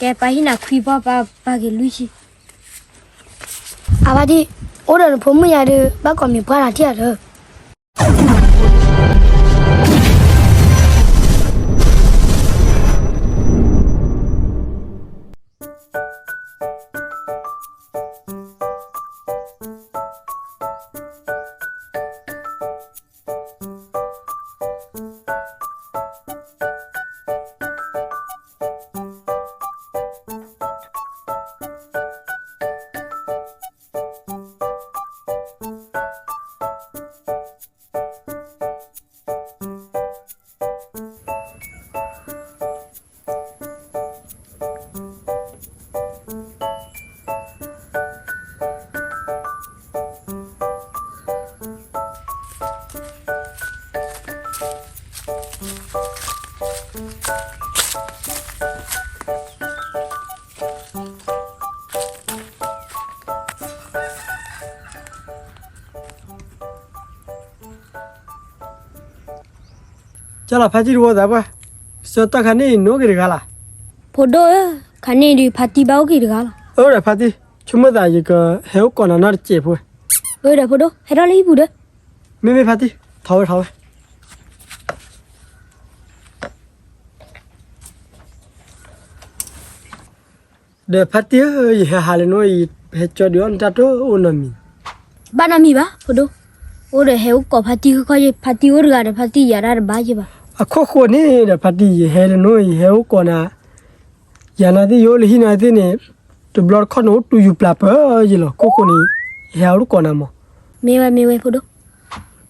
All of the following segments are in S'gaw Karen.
ကဲ ပာ်ဟံးနၤခွံဘီ ပာ် ပာ်က့ၤလွံၢ်ဆံ. အဖါတံၢ်, အိၣ်ဒီးနဖိမုၣ်ယါဒီး ဘၣ်ကိးမံၤပှၢ်နၤထံၣ်အီၤဒီး ကၢ်လီၤ ဖါတံၢ်တဝီသးပှၢ်, ဆၢတၢ်ခါန့ၣ် နအိၣ်က့ၤတဂၤလီၤ. ဖိဒိၣ်ဧၢ, ခါန့ၣ်ဒုး ဖါတံၢ်ဘၣ်အိၣ်က့ၤတဂၤလီၤ. အၢ ဒီးဖါတံၢ်, ဆိကမိၣ်သးယကဟဲအိၣ်ကိးနၤနီတစဲးဖိ. အၢ ဒီးဖိဒိၣ်, ဟဲထီၣ်လၢဟံၣ်ပူၤဒီး. မ့မ့ၢ်ဖါတံၢ်, ထီၣ်ဝဲ ထီၣ်ဝဲ. ဒီးဖါတံၢ်ဧၢ, ယဟဲဟးလၢနအိၣ်အံၤ ဟဲကၠီဒုးအီၣ်နတၢ်တိၢ်အိၣ်နီတမံၤ. ဘၣ်နီတမံၤဘၣ် ဖိဒိၣ်, အိၣ်ဒီးဟဲအိၣ်ကိးဖါတံၢ်ဃီဃီယဲ, ဖါတံၢ်အိၣ်တဂၤဒီး ဖါတံၢ်ယၤတၢ်တဘၣ်ယဲဘၣ်. အခိၣ်ဃိန့ၣ်ဒီး ဖါတံၢ် ယဟဲလၢနအိၣ် ယဟဲအိၣ်ကိးနၤ, ယၤနၤသ့ၣ် ယအိၣ်လၢဟံၣ်နၤသ့ၣ်န့ၣ်, တဘျီတခီၣ်န့ၣ် အိၣ်တူၢ်ယူၤပျၢ်ပၢၢ်ယဲလီၤ. ခိၣ်ဃိန့ၣ် ယဟဲအိၣ်ကိးနၤမး. မ့ၢ်ဝဲ မ့ၢ်ဝဲ ဖိဒိၣ်.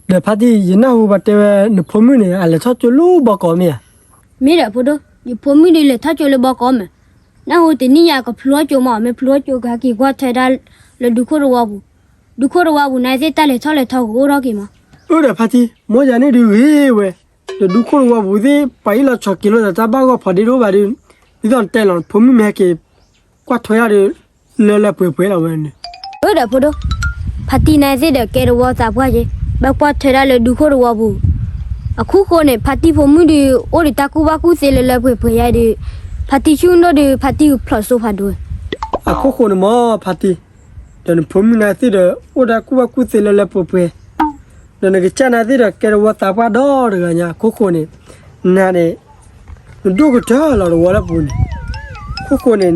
ဒီးဖါတံၢ် ယနၢ်ဟူပှၤတဲဝဲ နဖိမုၣ်န့ၣ် အလဲၤထီၣ်ကၠိလၢဘီကီးမ့ၢ်ဧါ. မ့ၢ်ဒီးဖိဒိၣ်, ယဖိမုၣ်ဒုးလဲၤထီၣ်ကၠိလၢဘီကီးမ့ၢ်, နၢ်ဟူတနံၣ်ညါကဖျိထီၣ်ကၠိမး, မ့ၢ်ဖျိထီၣ်ကၠိကဟဲက့ၤကွၢ်ထွဲဒၣ်လၢဒူခိၣ်တဝီပူၤ, ဒူခိၣ်တဝီပူၤန့ၣ်သ့ၣ် တၢ်လဲၤထီၣ်လဲၤထီကအိၣ်ထီၣ်က့ၤမး. အၢ ဒီးဖါတံၢ်, မ့ၢ်ယၤန့ၣ်ဒုးဂ့ၤဝဲ, ဒီးဒူခိၣ်တဝီပူၤသ့ၣ် ပှၤအ့ၣ်လိာ်ဆိးက့လိာ်သး တၢ်ဘၣ်ဂီၢ်ဖီဒ့တအိၣ်ဘၣ်ဒီး, ဒ်သိးနတဲလီၤ နဖိမုၣ်မ့ၢ်ဟဲက့ၤကွၢ်ထွဲဒၣ်ဒီး လၢလၢပှဲၤပှဲၤလီၤဝဲန့ၣ်. အၢ ဒီးဖိဒိၣ်, ဖါတံၢ်န့ၣ်သ့ၣ်ဒီးကဲတဝီသးပှၢ်က့, ဘၣ်ကွၢ်ထွဲဒၣ်လၢဒူခိၣ်တဝီပူၤ, အခိၣ်ဃိန့ၣ် ဖါတံၢ်ဖိမုၣ်ဒုး အိၣ်ဒီးတၢ်ကူၣ်ဘၣ်ကူၣ်သ့လၢလၢပှဲၤပှဲၤယါဒီး, ဖါတံၢ်ဆူၣ်ဒိၣ်ဒုး ဖါတံၢ်ကဖျိးစိဖးဒိၣ်. အခိၣ်ဃိန့ၣ်မး ဖါတံၢ်, ဒီးနဖိမုၣ်န့ၣ်သ့ၣ်ဒီး အိၣ်တၢ်ကူၣ်ဘၣ်ကူၣ်သ့လၢလၢပှဲၤပှဲၤ, ဒီးနကစၢ်န့ၣ်သ့ၣ်ဒီး ကဲတဝီသးပှၢ်ဒီတဂၤညါ အခိၣ်ဃိန့ၣ်, နၤန့ၣ် နဒိၣ်ကတၢၢ်လီၤတဝီလၢပူၤန့ၣ်, အခိၣ်ဃိန့ၣ်,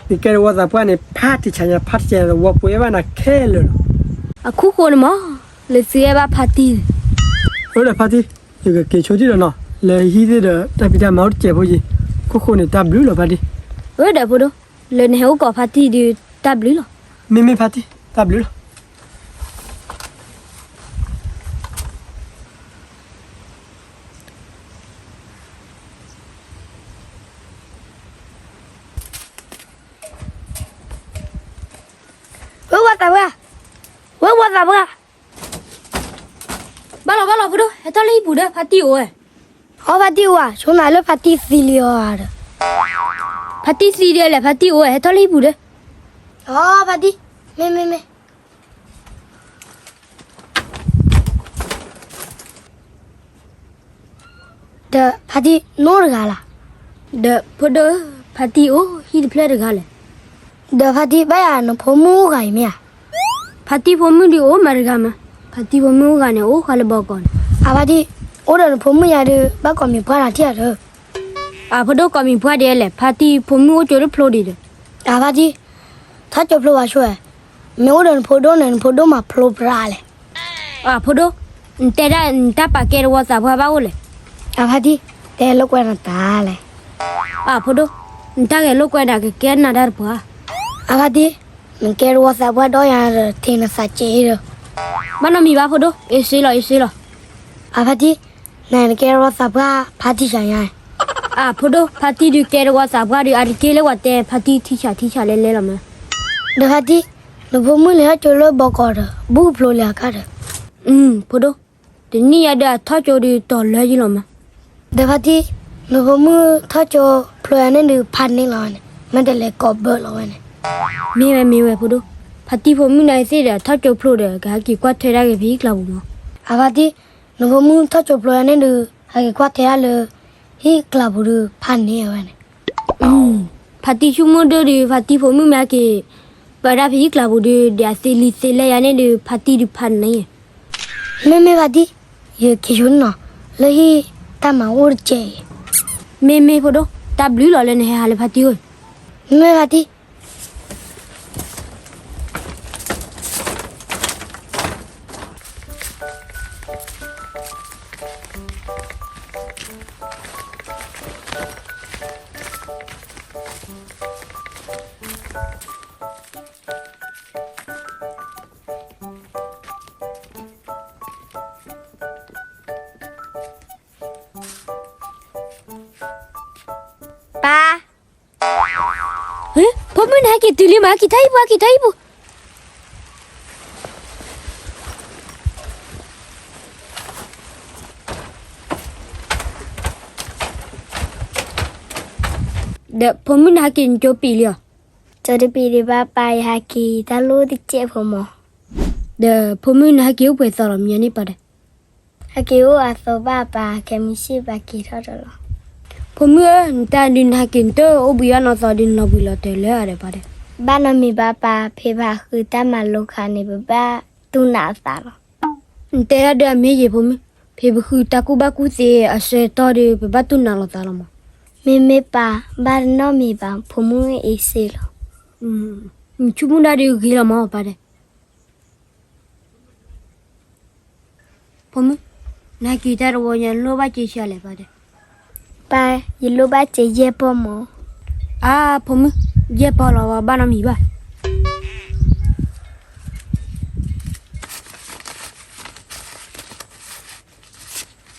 နကဲတဝီသးပှၢ်န့ၣ် ဖးတံၢ်ဆါညါ ဖးတံၢ်ဆါညါ တဝီပှဲၤဘၣ်နၤခဲလၢာ်လီၤ. အခိၣ်ဃိန့ၣ်မး, လၢသုအဲၣ်ဘၣ်ဖါတံၢ်န့ၣ်. အၢ ဒီးဖါတံၢ်, ယကက့ၤဆိဒံးလီၤနီၤ, လၢဟံၣ်သ့ၣ်ဒီး တၢ်ဖံးတၢ်မၤအိၣ်တစဲးဖိယံၤ, အခိၣ်ဃိန့ၣ် တၢ်ဘျုးလီၤဖါတံၢ်. အၢ ဒီးဖိဒိၣ်, လၢနဟဲအိၣ်ကိးဖါတံၢ်ဒုး တၢ်ဘျုးလီၤ. မ့မ့ၢ်ဖါတံၢ်, တၢ်ဘျုးလီၤ. ဝဲဝီသးပှၢ်, ဝဲဝီသးပှၢ်. ဘၣ်လီၤ ဘၣ်လီၤ ဖိဒိၣ်, ဟဲထီၣ်လၢဟံၣ်ပူၤဒီး ဖါတံၢ်အိၣ်ဝဲ. အီ ဖါတံၢ်အိၣ်ဧါ, ဆိနၤလၢဖါတံၢ်သံလံအီၤဒီး. ဖါတံၢ်သံဒီးလဲၣ်, ဖါတံၢ်အိၣ်ဝဲ, ဟဲထီၣ်လၢဟံၣ်ပူၤဒီး. အီ ဖါတံၢ်, မ့ၢ် မ့ၢ် မ့ၢ်. ဒီးဖါတံၢ် နအိၣ်တဂၤလီၤ. ဒီးဖိဒိၣ်ဧၢ, ဖါတံၢ်အိၣ်ဟံၣ်တဖျၢၣ်တဂၤလဲၣ်. ဒီးဖါတံၢ် ဘၣ်ယၤနဖိမုၣ်အိၣ်ဂၤအံၤမ့ၢ်ဧါ. ဖါတံၢ်ဖိမုၣ်ဒုးအိၣ်မးတဂၤမး, ဖါတံၢ်ဖိမုၣ်အိၣ်ဂၤန့ၣ် အိၣ်ဃီလၢဘီကီးန့ၣ်. အဖါတံၢ်, အိၣ်ဒီးနဖိမုၣ်ယါဒီး ဘၣ်ကိးမံၤပှၢ်နၤထံၣ်အီၤဒီး. အဖိဒိၣ် ကိးမံၤပှၢ်ဒ်လဲၣ်, ဖါတံၢ်ဖိမုၣ်အိၣ်ကၠိတဖျိဒံးဒီး. အဖါတံၢ်, ထီၣ်ကၠိဖျိဝဲဆိဝဲ, မ့ၢ်အိၣ်ဒီးနဖိဒိၣ်န့ၣ် နဖိဒိၣ်မၤဖျိပြးလဲၣ်. အဖိဒိၣ်, နတဲဒၣ်နတၢ်ပာ်ကဲတဝီသးပှၢ်ဘၣ်အိၣ်လဲၣ်. အဖါတံၢ်, တဲလိာ်ကွဲနၤတၢ်လဲၣ်. အဖိဒိၣ်, နတၢ်ဂဲၤလိာ်ကွဲနၤ ကကဲနၤတၢ်တပှၢ်. အဖါတံၢ်, နကဲတဝီသးပှၢ်ဒီးယၤဒီး ထံၣ်နသးစ့ဒီး. ဘၣ်နီတမံၤဘၣ် ဖိဒိၣ်, အ့ၣ်စ့လီၤ အ့ၣ်စ့လီၤ. အဖါတံၢ်, နကဲတဝီသးပှၢ် ဖါတံၢ်ဆါညါ. အဖိဒိၣ်, ဖါတံၢ်ဒုးကဲတဝီသးပှၢ်ဒီး အါတက့ၢ်လၢပှၤတဲ ဖါတံၢ်ထံဆးထံဆး လဲၤလဲၤလီၤမး. ဒီးဖါတံၢ်, နဖိမုၣ်လဲၤထီၣ်ကၠိလၢဘီကီးဒီး ဘူၣ်ဖျိလၢအကါဒီး. အၢ ဖိဒိၣ်, တနံၣ်ညါဒီးအထီၣ်ကၠိဒီးတီၤလၢယံလီၤမး. ဒီးဖါတံၢ်, နဖိမုၣ်ထီၣ်ကၠိဖျိယါန့ၣ်ဒုး ဖးန့ၢ်လီၤဝဲန့ၣ်, မ့ၢ်တလဲၤကိးဘၢလီၤဝဲန့ၣ်. မ့ၢ်ဝဲ မ့ၢ်ဝဲ ဖိဒိၣ်, ဖါတံၢ်ဖိမုၣ်န့ၣ်သ့ၣ်ဒီး ထီၣ်ကၠိဖျိဒီး ကဟဲက့ၤကွၢ်ထွဲဒၣ်က့ၤဖဲဟံၣ်ကျါပူၤမး. အဖါတံၢ်, နဖိမုၣ်ထီၣ်ကၠိဖျိယၤန့ၣ်ဒီး ဟဲက့ၤကွၢ်ထွဲဒၣ်လၢ ဟံၣ်ကျးပူၤဒီးဖးန့ၢ်အဝဲန့ၣ်. ဖါတံၢ်ဆိကမိၣ်ဒိၣ်ဒီး ဖါတံၢ်ဖိမုၣ်မ့ၢ်ဟဲက့ၤ ပာ်ဒၣ်ဖဲဟံၣ်ကျးပူၤဒီး ဒီးအသ့လံာ်သ့လဲၢ်ယၤန့ၣ်ဒီး ဖါတံၢ်ဒုးဖးန့ၢ်. မ့မ့ၢ်ဖါတံၢ်, ယက့ၤဆိန့ၣ်နီၤ, လၢဟံၣ်တၢ်မၤအိၣ်တကဲးအံၤ. မ့မ့ၢ်ဖိဒိၣ်, တၢ်ဘျုးလီၤလၢနဟဲဟးလၢဖါတံၢ်အအိၣ်. မ့မ့ၢ်ဖါတံၢ် ပၢ်, ဖိမုၣ်နဟဲက့ၤတုၤလံမး, ဟဲက့ၤထီၣ်ဟံၣ်ပူၤ, ဟဲက့ၤထီၣ်ဟံၣ်ပူၤ. ဒီးဖိမုၣ်နဟဲက့ၤနကၠိပံာ်လံဧါ. ကၠိတပံာ်ဒံးဘၣ်ပၢ်, ယဟဲက့ၤတၢ်လိၣ်တကဲးဖိမး. ဒီးဖိမုၣ်နဟဲက့ၤအိၣ်ပှဲၤသီလီၤမ့ၢ်န့ၣ်ပၢ်ဒီး. ဟဲက့ၤအိၣ်အသီဘၣ်ပၢ်, ခဲမုၢ်ဆ့ၣ်ပၢ်က့ၤထီၣ်ဒီးလီၤ. ဖိမုၣ်ဧၢ, နတၢ်ဒုးနဟဲက့ၤနတအိၣ်ဘှံးဘၣ်နီၢ်သီဒုး နလီၤဘှံးလီၤတီၤလၢအဒီးပၢ်ဒီး. ဘၣ်နီတမံၤဘၣ်ပၢ်, ဖဲပဟးဃုတၢ်မၤလိခါန့ၣ် ပဘၣ်တူၢ်နးအသးလီၤ. နတဲဒၣ်ဒီးအမ့ၢ်ယဲၢ်ဖိမုၣ်, ဖဲပဃုတၢ်ကူၣ်ဘၣ်ကူၣ်သ့အဆၢကတီၢ်ဒီး ပဘၣ်တူၢ်နးလီၤသးလီၤမး. မ့မ့ၢ်ပၢ်, ဘၣ်တနီတမံၤဘၣ်, ဖိမုၣ်အ့ၣ်စ့လီၤ. နဆိကမိၣ်ဒၣ်ဒုးဂ့ၤလီၤမးပၢ်ဒီး. ဖိမုၣ်, နဟဲက့ၤတၢ်တဝီညါ နလိၣ်ဘၣ်စ့ဆံးလဲၣ်ပၢ်ဒီး. ပၢ်, ယလိၣ်ဘၣ်စ့ယဲၢ်ပီၢ်မး. အါ, ဖိမုၣ်, ယဲၢ်ပီၢ်လီၤ, ဘၣ်နီတမံၤဘၣ်.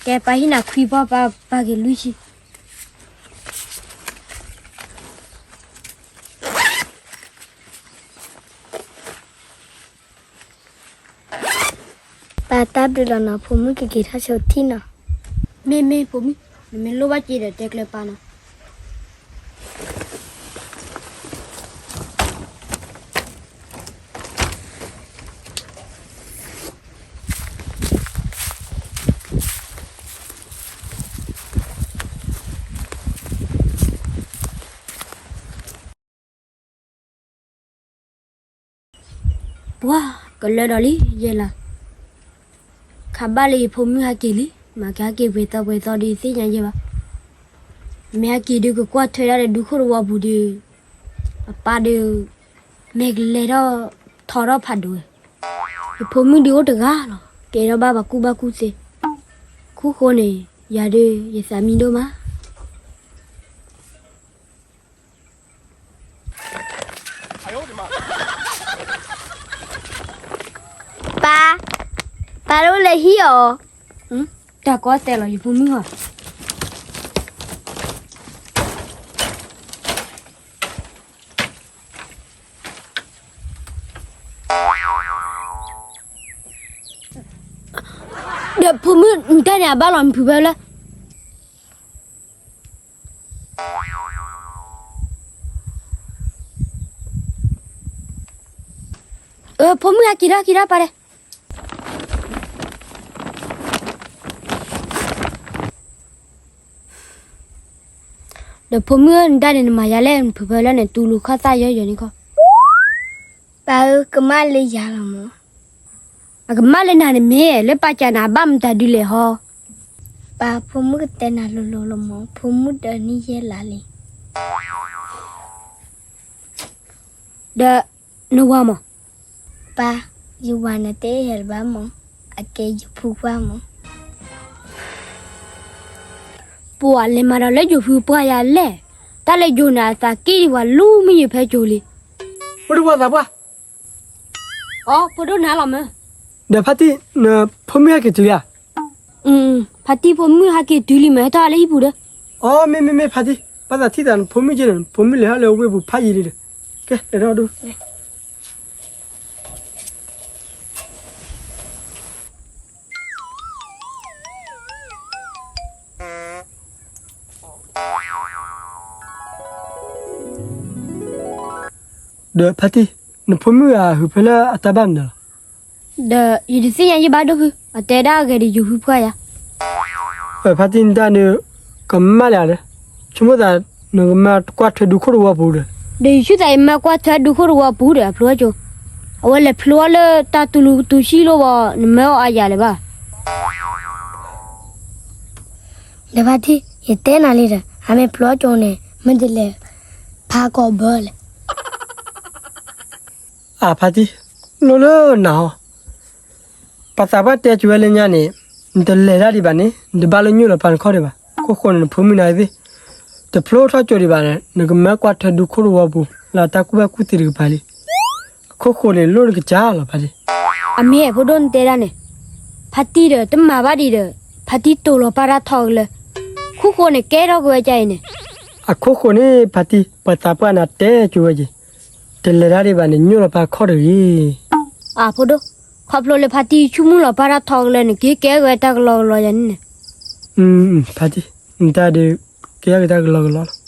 ကဲပၢ်, ဟံၣ်နၤခွံပီၢ်, ပၢ်က့ၤလွံၢ်ဆံ. ပၢ်တၢ်ဘျုးလီၤနီၤ, ဖိမုၣ်ကက့ၤထီၣ်ဆိထံၣ်နီၤ. မ့ၢ်မ့ၢ်ဖိမုၣ်, နမ့ၢ်လိၣ်ဘၣ်စ့ဒီး တဲကျဲပၢ်နီၤ. ပှၤကလၢဒီးလံ ယဲၢ်လါ, ခးဘၣ်လၢယဖိမုၣ်ဟဲက့ၤလံ, မ့ၢ်ကဟဲက့ၤပှဲၤသီပှဲၤသီဒီး ယသ့ၣ်ညါယဲၢ်ဘၣ်. မ့ၢ်ဟဲက့ၤဒုးကကွၢ်ထွဲဒၣ်ဒီးဒူခိၣ်တဝီပူၤဒီး အပၢ်ဒီး မ့ၢ်ကလဲၤထီၣ်ထီထီၣ်ဖးဒိၣ်ဝဲ. ယဖိမုၣ်ဒုးအိၣ်တဂၤလီၤ, ကဲထီၣ်ဘၣ်ပှၤကူၣ်ဘၣ်ကူၣ်သ့. ခိၣ်ဃိန့ၣ် ယၤဒုးယသးမံဒိၣ်မး. ပၢ်, ပၢ်တအိၣ်လၢဟံၣ်ဧါ. တၢ်ကီတဲလီၤ ယဖိမုၣ်ဧါ. ဒီးဖိမုၣ် နတဲန့ၣ် အဘၣ်လီၤနဖုဖဲလၢ ဖိမုၣ် ဟဲက့ၤထီၣ် က့ၤထီၣ်ပၢ်ဒီး. ဒီးဖိမုၣ်ဧၢ နတၢ်န့ၣ် နမၤယၤလဲၣ် နဖုဖဲလၢန့ၣ် တူၢ်လိာ်ခီၣ်သၣ်ယီယီန့ၣ်ခီ. ပၢ်ဧၢ ကမၣ်လၢယၤလီၤမး. အကမၣ်လၢနၤန့ၣ်မ့ၢ် လၢပၢ်ကးနၤ အဘၣ်မတၤဒုလဲၣ်ဟီ. ပၢ် ဖိမုၣ်ကတဲနၤလိၤလိၤလီၤမး, ဖိမုၣ်ဒၢးန့ၢ်ယဲၢ်လါလံ. ဒီးနဝၤမး. ပၢ်, ယဝၤန့ၣ်တအဲၣ်ယၤလၢၤဘၣ်မး, အကဲယဖုပှၢ်မး. ပှၤလဲၤမၤဒီးလၢယိၤဖုပှၢ်ယၤလဲၣ်, တၢ်လၢယိၤန့ၣ် အသးက့ၢ်ဒံးဝဲ လူမ့ၢ်ယဖဲကၠိလံ. အိၣ်ဒီးပှၤသးပှၢ်. အိ ဖိဒိၣ်နၤလီၤမး. ဒီးဖါတံၢ်, နဖိမုၣ်ဟဲက့ၤတုၤလံဧါ. ဖါတံၢ်ဖိမုၣ်ဟဲက့ၤတုၤလံမး, ဟဲထီၣ်လၢဟံၣ်ပူၤဒီး. အိ မ့ၢ်မ့ၢ်မ့ၢ်ဖါတံၢ်, ဘၣ်သးထံၣ်သးနဖိမုၣ်က့န့ၣ်, ဖိမုၣ်လဲၤထီၣ်လၢဝ့ၢ်ပူၤဖးယံာ်လံဒီး. ကဲ လဲၤထီၣ်ဒိၣ်. ဒီးဖါတံၢ်, နဖိမုၣ်အဟုးဖဲလၢအတၢ်ဘၣ်မနုၤလီၤ. ဒီးယတသ့ၣ်ညါယဘၣ်ဒိၣ်ဖု, အတဲဒၣ်အဂ့ၤဒီးယဟုဖှၣ်ယၤ. ဖါတံၢ်နတၢ်န့ၣ် ကမၣ်လၢဒီး, ဆိကမိၣ်သး နကမၢကွၢ်ထွဲဒူခိၣ်တဝီပူၤဒီး, ဒီးယဆၢသးယမၢကွၢ်ထွဲဒူခိၣ်တဝီပူၤဒီး အဖျိအကၠိ, အဝဲလဲၤဖျိအီၤလၢတၢ်တူၢ်လူတူၢ်ဆံလိၣ်ဘၣ် နမၢအီၤအါယၤလၢၤဘၣ်. ဒီးဖါတံၢ် ယတဲနၤလံဒီး အမ့ၢ်ဖျိအကၠိန့ၣ် မ့ၢ်တလဲၤဖးကီးဘၢလဲၣ်. အဖါတံၢ်, လိၣ်လၢနၤဟီ, ပှၤသးပှၢ်တဲကၠိဝဲလၢညါန့ၣ်, နတလဲၤတၢ်ဒံးဘၣ်န့ၣ် နတဘၣ်လၢညိၣ်လီၤပာ်နခီၣ်ဒံးဘၣ်. ခိၣ်ဃိန့ၣ် နဖိမုၣ်နၤသ့, တဖျိထီၣ်ကၠိဒံးဘၣ်န့ၣ် နကမၢကွၢ်ထွဲဒူခိၣ်တဝီပူၤ လၢအတၢ်ကူၣ်ဘၣ်ကူၣ်သ့တကပၤလံ. အခိၣ်ဃိန့ၣ် လိၣ်နကစၢ်လီၤဖါတံၢ်. အမ့ၢ်အဲၣ်ဖိဒိၣ်နတဲဒၣ်န့ၣ်, ဖါတံၢ်ဒီးတမၤဘၣ်ဒံးဒီး, ဖါတံၢ်တိာ်လီၤပာ်တၢ်ထီကလၢာ်, ခိၣ်ဃိန့ၣ်ကဲထီၣ်က့ၤဝဲကါအံၤန့ၣ်. အခိၣ်ဃိန့ၣ်ဖါတံၢ် ပှၤသးပှၢ်နၤတဲကၠိဝဲက့ၤ, တလဲၤတၢ်ဒံးဘၣ်န့ၣ် ညိၣ်လီၤပာ်ခီၣ်တဂ့ၤ. အဖိဒိၣ်, ခီဖျိလၢဖါတံၢ်ဆိကမိၣ်လီၤပာ်တၢ်ထီကလၢာ်န့ၣ် က့ၤကဲက့ၤဝဲတၢ်ကလီကလီယၤန့ၣ်န့ၣ်. ဖါတံၢ်, နတၢ်ဒုး ကဲက့ၤတၢ်ကလီကလီလီၤ.